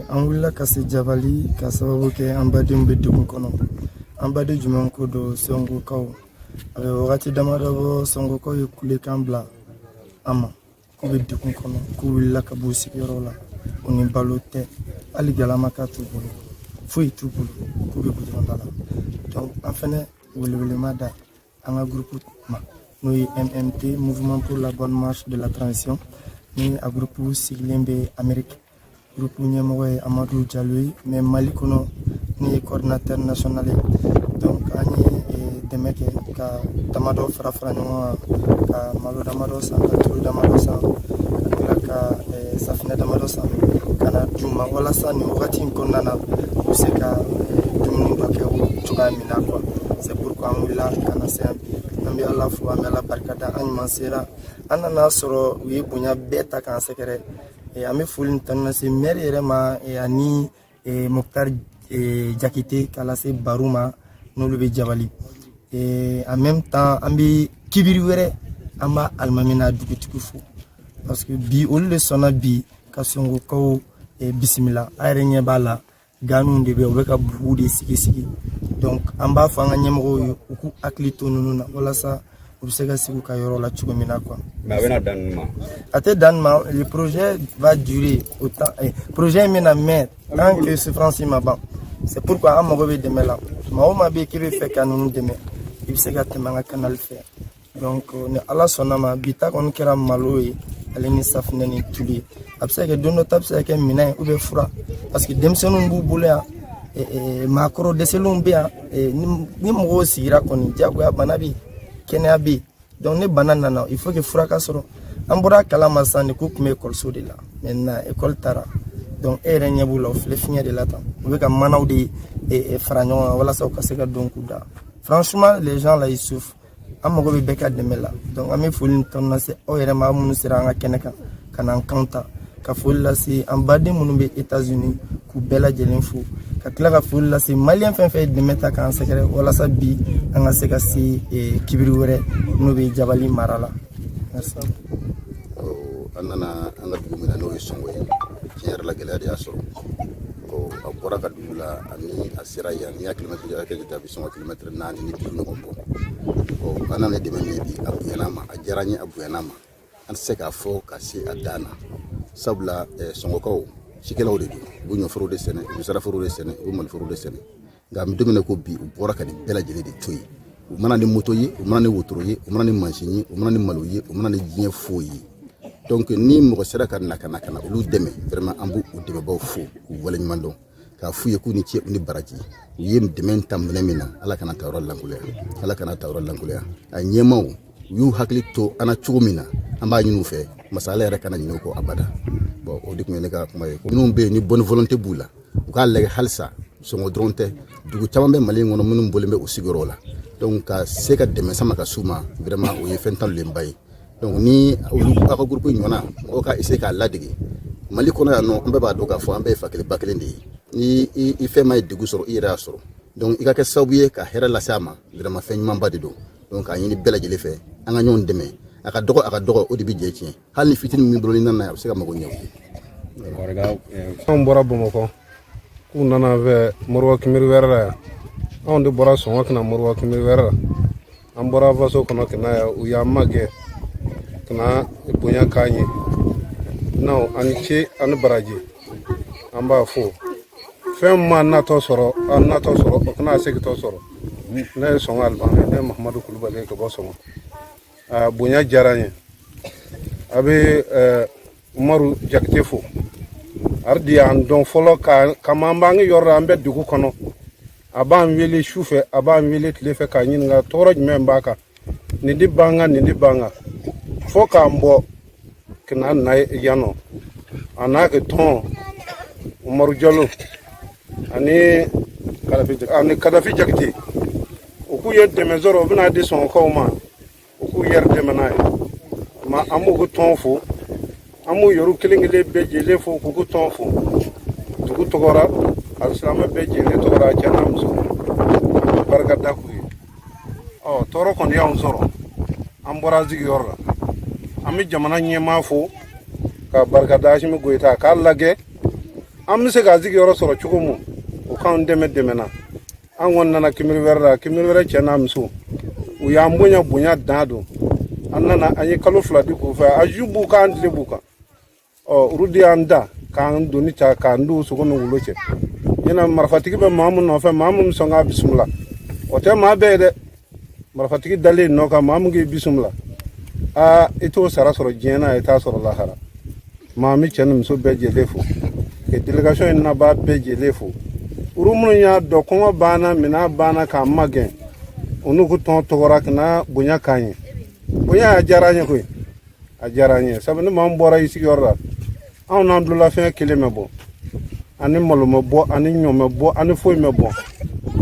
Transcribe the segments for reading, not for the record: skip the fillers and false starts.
An wulila ka se Jabali ka sababu kɛ an badenw bɛ degun kɔnɔ. An baden jumɛn ko don? Sɔngokaw. A bɛ wagati damadɔ bɔ, Sɔngokaw ye kulekan bila an ma k'u bɛ degun kɔnɔ, k'u wulila ka b'u sigiyɔrɔ la, u ni balo tɛ, hali galamaka t'u bolo, foyi t'u bolo, k'u bɛ goudron da la. Donc an fɛnɛ welewelema da an ka groupe ma, n'o ye MMT, Mouvement pour la bonne marche de la transition, ni a groupe sigilen bɛ Amérique. Groupe ɲɛmɔgɔ ye Amadu Jalo ye, mais Mali kɔnɔ, ne ye coordinateur national ye. Donc an ye dɛmɛ kɛ ka damadɔ fara fara ɲɔgɔn kan, ka malo damadɔ san, ka tulu damadɔ san, ka tila ka safinɛ damadɔ san ka na d'u ma, walasa nin wagati in kɔnɔna na, u bɛ se ka dumuni dɔ kɛ cogoya min na quoi. C'est pourquoi an wulila ka na se yan bi. An bɛ Ala fo, an bɛ Ala barikada, an ɲuman sera. An nana sɔrɔ u ye bonya bɛɛ ta k'an sɛgɛrɛ. An bɛ foli ni tanu lase maire yɛrɛ ma ani Moctar Jakite, k'a lase Baru ma, n'olu bɛ Jabali. En même temps, an bɛ kibiri wɛrɛ, an b'a alimami n'a dugutigi fo, parce que bi olu de sɔnna bi ka Sɔngokaw bisimila. A yɛrɛ ɲɛ b'a la, ganiw de bɛ, u bɛ ka bugu de sigi sigi. Donc an b'a fɔ an ka ɲɛmɔgɔw ye, u k'u hakili to ninnu na, walasa u bɛ se ka sigi u ka yɔrɔ la cogo min na quoi. Mais a bɛna dan ninnu ma? A tɛ dan nin ma. Le projet va durer autant, projet in bɛna mɛn tant que souffrance ma ban. C'est pourquoi an mago bɛ dɛmɛ la. Maa o maa bɛ yen k'i bɛ fɛ ka ninnu dɛmɛ, i bɛ se ka tɛmɛ an ka canal fɛ. Donc ni Ala sɔnna ma, bi ta kɔni kɛra malo ye, ale ni safunɛ ni tulu ye. A bɛ se ka kɛ don dɔ ta bɛ se ka kɛ minɛn ye ou bien fura, parce que denmisɛnninw b'u bolo yan, maakɔrɔ dɛsɛlenw bɛ yan. Ni mɔgɔw sigira kɔni, diyagoya bana bɛ yen, kɛnɛya bɛ yen. Donc ni bana nana, il faut que fura ka sɔrɔ. An bɔra kalama sisan de k'u tun bɛ ekɔliso de la. Maintenant école taara, donc e yɛrɛ ɲɛ b'u la, u filɛ fiɲɛ de la tan, u bɛ ka manaw de fara ɲɔgɔn kan walasa u ka se ka don k'u da. Franchement, les gens là, ils souffrent. An mago bɛ bɛɛ ka dɛmɛ la. Donc an bɛ foli ni tanu lase aw yɛrɛ ma, aw minnu sera an ka kɛnɛ kan ka n'an kan ta, ka foli lase an baden minnu bɛ États-Unis, k'u bɛɛ lajɛlen fo, ka tila ka foli lase Malien fɛn fɛn ye dɛmɛ ta k'an sɛgɛrɛ, walasa bi an ka se ka se kibiri wɛrɛ, n'o bɛ Jabali mara la. Merci. An nana an ka dugu min na, n'o ye Sɔngo ye, tiɲɛ yɛrɛ la, gɛlɛya de y'a sɔrɔ. A bɔra ka dugu la ani a sera yan, n'i y'a kilomɛtiri hakɛ jate, a bɛ sɔn ka kilomɛtiri 4 ni 5 ɲɔgɔn bɔ. An nana dɛmɛ min ye bi, a bonyana ma, a diyara n ye, a bonyana ma. An tɛ se k'a fɔ ka se a dan na, sabula Sɔngɔkaw cikɛlaw de don. U bɛ ɲɔforo de sɛnɛ, u bɛ saraforo de sɛnɛ, u bɛ maliforo de sɛnɛ. Nka an bɛ don min na ko bi, u bɔra ka nin bɛɛ lajɛlen de to yen. U mana ni moto ye, u mana ni wotoro ye, u mana ni mansin ye, u mana ni malo ye, u mana ni diɲɛ foyi ye. Donc ni mɔgɔ sera ka na ka na ka na olu dɛmɛ, vraiment an b'u dɛmɛbaw fo k'u waleɲuman dɔn, k'a f'u ye k'u ni ce, u ni baraji. U ye dɛmɛ ta minɛ min na, Ala kana ta yɔrɔ lankolonya, Ala kana ta yɔrɔ lankolonya. A ɲɛmaw, u y'u hakili to an na cogo min na, an b'a ɲini u fɛ, masa Ala yɛrɛ kana ɲinɛ u kɔ abada. Bon, o de tun ye ne ka kuma ye. Minnu bɛ yen ni bonne volonté b'u la, u k'a lajɛ halisa. Sɔngɔ dɔrɔn tɛ, dugu caman bɛ Mali in kɔnɔ minnu bɔlen bɛ u sigiyɔrɔ la. Donc ka se ka dɛmɛ sama ka s'u ma, vraiment o ye fɛn tanulenba ye. Donc ni olu aw ka groupe ɲɔgɔnna, mɔgɔw ka essayer k'a ladege Mali kɔnɔ yan nɔ. An bɛɛ b'a dɔn k'a fɔ an bɛɛ ye fa kelen ba kelen de ye. Ni i fɛn ma ye degun sɔrɔ, i yɛrɛ y'a sɔrɔ. Donc i ka kɛ sababu ye ka hɛrɛ lase a ma, vraiment fɛn ɲumanba de don. Donc k'a ɲini bɛɛ lajɛlen fɛ, an ka ɲɔgɔn dɛmɛ. A ka dɔgɔ, a ka dɔgɔ, o de bɛ jɛ tiɲɛ. Hali ni fitinin min bolo, ni nana, a bɛ se ka mago ɲɛ o ye. Anw bɔra Bamakɔ k'u nana fɛ Moriba Kimiri wɛrɛ la yan. Anw de bɔra Sɔngɔ ka na Moriba Kimiri wɛrɛ la. An bɔra faso kɔnɔ ka na yan, u y'an magɛ ka na bonya k'an ye. N'aw ani ce ani baraji, an b'a fo. Fɛn min ma natɔ sɔrɔ, an natɔ sɔrɔ, o kana segintɔ sɔrɔ. Ne ye Sɔngɔ Alimami, ne ye Mahamadu Kulubali ye ka bɔ Sɔngɔ. A bonya diyara n ye. A bɛ Umaru Jakite fo ari y'an dɔn fɔlɔ ka kama. An b'an ka yɔrɔ la, an bɛ dugu kɔnɔ, a b'an wele su fɛ, a b'an wele tile fɛ k'a ɲininka tɔɔrɔ jumɛn b'a kan, nin di ban kan, nin di ban kan, fo k'an bɔ ka na na yan nɔ. A n'a kɛ tɔn Umaru Jalo ani Kadafi Jakite, u k'u ye dɛmɛ sɔrɔ, u bɛna di Sɔngɔkaw ma, u k'u yɛrɛ dɛmɛ n'a ye. Ma an b'u tɔn fo, an b'u yɛrɛ kelen kelen bɛɛ jɛlen fo k'u tɔn fo dugu tɔgɔra, alisilamɛ bɛɛ jɛlen tɔgɔra, cɛ n'a muso, an bɛ barika da k'u ye. Ɔ tɔɔrɔ kɔni y'anw sɔrɔ, an bɔra an sigiyɔrɔ la. An bɛ jamana ɲɛmaa fo ka barika da Asimi Goyita k'a lajɛ. An bɛ se k'a sigiyɔrɔ sɔrɔ cogo min, o k'an dɛmɛ dɛmɛna. An kɔni nana Kimiri wɛrɛ la. Kimiri wɛrɛ cɛ n'a muso, u y'an bonya, bonya dan don. An nana, an ye kalo 2 di k'u fɛ. A ju b'u kan, an tile b'u kan. Ɔ, olu de y'an da k'an doni ta k'an don sogo ni wolo cɛ. Ɲɛna marifatigi bɛ maa min nɔfɛ, maa min sɔn k'a bisimila, o tɛ maa bɛɛ ye dɛ. Marifatigi dalen nɔ kan, maa min k'i bisimila, aa, i t'o sara sɔrɔ diɲɛ na, i t'a sɔrɔ lahara. Maa min cɛ ni muso bɛɛ jɛlen fo ka délégation in nabaa bɛɛ jɛlen fo. Olu minnu y'a dɔn kɔngɔ banna, minɛn banna, k'an magɛn, o n'u ko tɔn tɔgɔra ka na bonya k'an ye. Bonya a diyara an ye koyi, a diyara an ye, sabu ni maa min bɔra i sigiyɔrɔ la, anw n'an tulolafɛn kelen bɛ bɔ, ani malo ma bɔ, ani ɲɔ ma bɔ, ani foyi ma bɔ.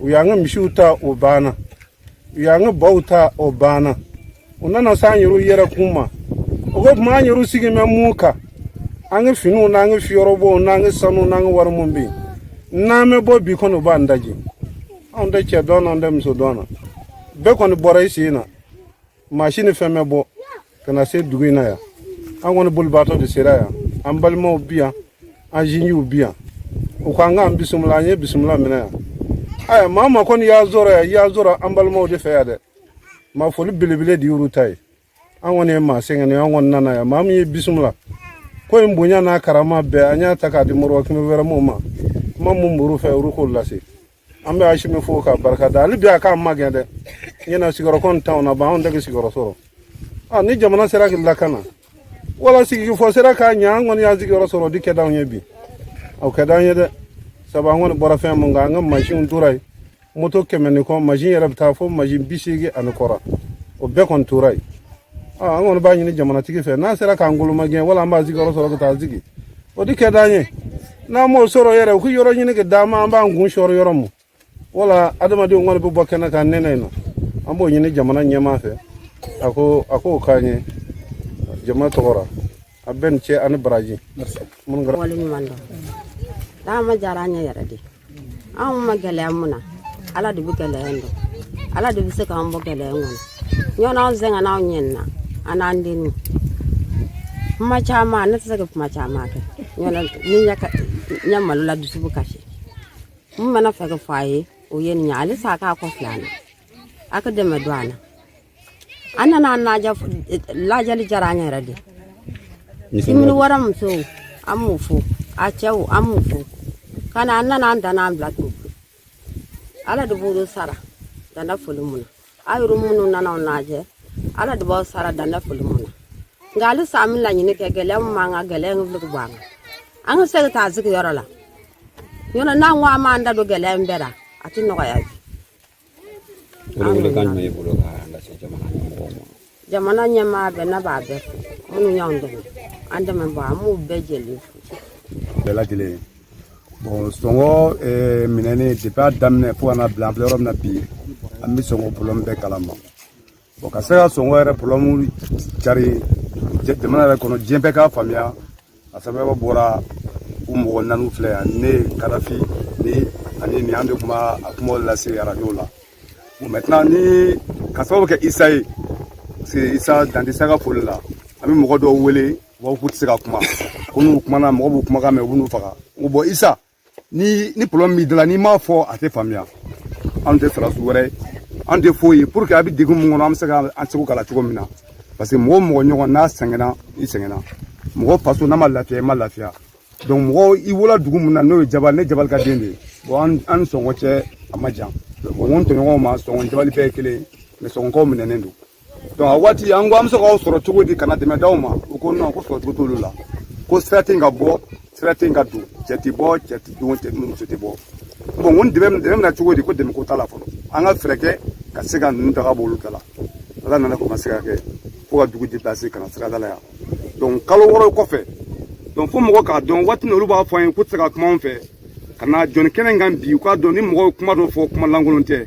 U y'an ka misiw ta, o banna. U y'an ka baw ta, o banna. U nana s'an yɛrɛw yɛrɛ kun ma. O ko tuma, an yɛrɛw sigi bɛ mun kan? An ka finiw n'an ka fiyɔrɔbɔw n'an ka sanu n'an ka wari mun bɛ yen, n'an bɛ bɔ bi kɔni, u b'an daji. Anw tɛ cɛ dɔn na, anw tɛ muso dɔn na. Bɛɛ kɔni bɔra i sen na, maa si ni fɛn bɛ bɔ ka na se dugu in na yan. An kɔni bolibaatɔ de sera yan. An balimaw bi yan, an sinjiw bi yan. U ko an k'an bisimila, an ye bisimila minɛ yan. Aya, maa ma kɔni y'a sɔrɔ yan, i y'a sɔrɔ an balimaw de fɛ yan dɛ. Maa foli belebele de y'olu ta ye. An kɔni ye maa sɛgɛnnen, an kɔni nana yan. Maa min ye bisimila ko in bonya n'a karama bɛɛ, an y'a ta k'a di Moriba Kimiri wɛrɛ mɔgɔw ma. Kuma mun b'olu fɛ, olu k'o lase. An bɛ Asimi fo ka barika da. Hali bi a k'an magɛn dɛ. Ɲɛna sigiyɔrɔ kɔni t'anw na ban, anw tɛ sigiyɔrɔ sɔrɔ. A ni jamana sera k'i lakana, wala sigifɔ sera k'a ɲɛ, an kɔni y'an sigiyɔrɔ sɔrɔ, o di kɛ d'anw ye bi, o kɛ d'an ye dɛ. Sabu an kɔni bɔra fɛn mun kan, an ka mansinw tora yen, moto 100 ni kɔ, mansin yɛrɛ bɛ taa fo mansin 80 ani kɔra, o bɛɛ kɔni tora yen. An kɔni b'a ɲini jamanatigi fɛ, n'a sera k'an golomagɛn, wala an b'a sigiyɔrɔ sɔrɔ ka taa sigi, o di kɛ d'an ye. N'an m'o sɔrɔ yɛrɛ, u k'u yɔrɔ ɲini ka d'an ma, an b'an kun sɔrɔ yɔrɔ mun, wala adamadenw kɔni bɛ bɔ kɛnɛ kan nɛnɛ in na. An b'o ɲini jamana ɲɛmaa fɛ, a ko a k'o k'an ye jama tɔgɔ la. A bɛɛ ni cɛ ani baraji minnu kɛra. Wale ɲuman dɔn, taama diyara an ye yɛrɛ de. Anw ma gɛlɛya mun na, Ala de bɛ gɛlɛya in dɔn, Ala de bɛ se k'an bɔ gɛlɛya in kɔnɔ. Ɲɔn anw sɛgɛn n'anw ɲɛna, an n'an denw. Kuma caman, ne tɛ se ka kuma caman kɛ. Ɲɔn ni ɲɛ malo la, dusu bɛ kasi. Mun mana fɛ ka fɔ a ye, o ye nin ye. Halisa a k'a kɔ fila na, a ka dɛmɛ don an na. An nana an lajɛ, lajɛli diyara an yɛrɛ de. Simini wɛrɛ musow, an m'u fo, a cɛw, an m'u fo ka na. An nana, an danna, an bila to. Ala de b'olu sara danda foli mun na. A yɛrɛ minnu nana an lajɛ, Ala de b'aw sara danda foli mun na. Nka halisa an bɛ laɲini kɛ, gɛlɛya min b'an kan, gɛlɛya in wuli ka bɔ an kan, an ka se ka taa sigiyɔrɔ la. Yɔrɔ n'an ko an b'an da don gɛlɛya in bɛɛ la, a tɛ nɔgɔya bi. Welewelekan jumɛn y'i bolo ka lase jamana ɲɛmɔgɔw ma? Jamana ɲɛmaa bɛɛ, ne b'a bɛɛ fo. Minnu y'anw dɛmɛ, an dɛmɛ bɔ, an b'u bɛɛ jɛlen fo. Bɛɛ lajɛlen. Bon, sɔngɔ minɛnen depuis a daminɛ fo ka na bila an filɛ yɔrɔ min na bi, an bɛ sɔngɔ problème bɛɛ kalama. Bon, ka se ka sɔngɔ yɛrɛ problème cari jamana yɛrɛ kɔnɔ, diɲɛ bɛɛ k'a faamuya, a sababu bɔra u mɔgɔ naani filɛ yan, ne Kadafi ni ani nin, an de tun b'a a kumaw lase arajo la. Bon, maintenant, ni ka sababu kɛ Isa ye, parce que Isa dan tɛ se ka foli la, an bɛ mɔgɔ dɔw wele, u b'a fɔ k'u tɛ se ka kuma, ko n'u kumana, mɔgɔ b'u kumakan mɛn, u b'u n'u faga. N ko bon, Isa, ni problème b'i da la, n'i m'a fɔ, a tɛ faamuya. Anw tɛ sɔrɔdasi wɛrɛ ye, an tɛ foyi ye, pour que a bɛ degun mun kɔnɔ, an bɛ se ka an seko k'a la cogo min na, parce que mɔgɔ o mɔgɔ ɲɔgɔn n'a sɛgɛnna, i sɛgɛnna. Mɔgɔ faso n'a ma lafiya, i ma lafiya. Donc mɔgɔ i wolola dugu min na, n'o ye Jabali, ne Jabali ka den de ye. Bon, an ni sɔngɔ cɛ a ma jan. Bon, n ko n tɔɲɔgɔnw ma, sɔngɔ Jabali bɛɛ ye kelen ye, mais sɔngɔkaw minɛnen don. Donc a waati, an ko an bɛ se k'aw sɔrɔ cogo di ka na dɛmɛ d'aw ma? U ko non, ko sɔrɔ cogo t'olu la, ko sira tɛ yen ka bɔ, sira tɛ yen ka don, cɛ tɛ bɔ, cɛ tɛ don, cɛ muso tɛ bɔ. Bon, n ko dɛmɛ dɛmɛ bɛna cogo di? Ko dɛmɛ ko t'a la fɔlɔ, an ka fɛɛrɛ kɛ ka se ka ninnu ta ka bɔ olu ta la. Ala nana ko ma se ka kɛ fo ka dugu déplacer ka na sirada la yan. Donc kalo 6 kɔfɛ, donc fo mɔgɔ k'a dɔn waati min olu b'a fɔ an ye k'u tɛ se ka kuma anw fɛ ka na jɔnni kɛnɛ in kan bi, u k'a dɔn ni mɔgɔw ye kuma dɔ fɔ, kuma lankolon tɛ.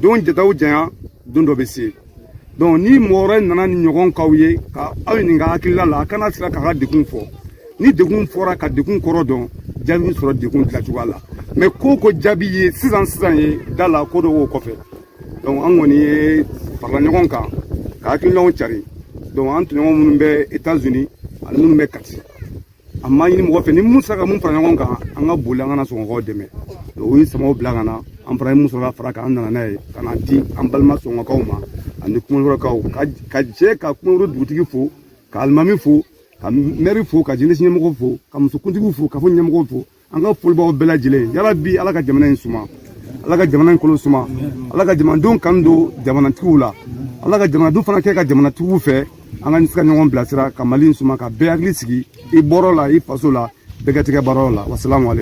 Don jataw janya, don dɔ bɛ se. Donc ni mɔgɔ wɛrɛ nana ni ɲɔgɔn k'aw ye ka aw ɲininka hakilila la, a kana sira k'a ka degun fɔ. Ni degun fɔra, ka degun kɔrɔ dɔn, jaabi bɛ sɔrɔ degun dilancogoya la. Mais ko ko jaabi ye sisan sisan ye da la, ko dɔ b'o kɔfɛ. Donc an kɔni ye farala ɲɔgɔn kan ka hakilinaw cari. Donc an tɔɲɔgɔn minnu bɛ États-Unis ani minnu bɛ Kati, An m'a ɲini mɔgɔ fɛ, ni mun sera ka mun fara ɲɔgɔn kan, an ka boli an kana Sɔngɔkaw dɛmɛ. O ye samaw bila ka na, an fana ye mun sɔrɔ ka fara kan, an nana n'a ye ka na di an balima Sɔngɔkaw ma ani Kumankɔrɔkaw, ka jɛ ka Kumankɔrɔ dugutigi fo, ka alimami fo, ka mɛri fo, ka jeunesse ɲɛmɔgɔ fo, ka musokuntigiw fo, ka fɔ ɲɛmɔgɔw fo. An ka foli b'aw bɛɛ lajɛlen. Yarabi, Ala ka jamana in suma, Ala ka jamana in kolo suma, Ala ka jamanadenw kanu don jamanatigiw la, Ala ka jamanadenw fana kɛ ka jamanatigiw fɛ, an ka se ka ɲɔgɔn bilasira ka Mali in suma, ka bɛɛ hakili sigi i bɔrɔ la, i faso la, bɛɛ ka tigɛ baaraw la. Wasalamu aleykum.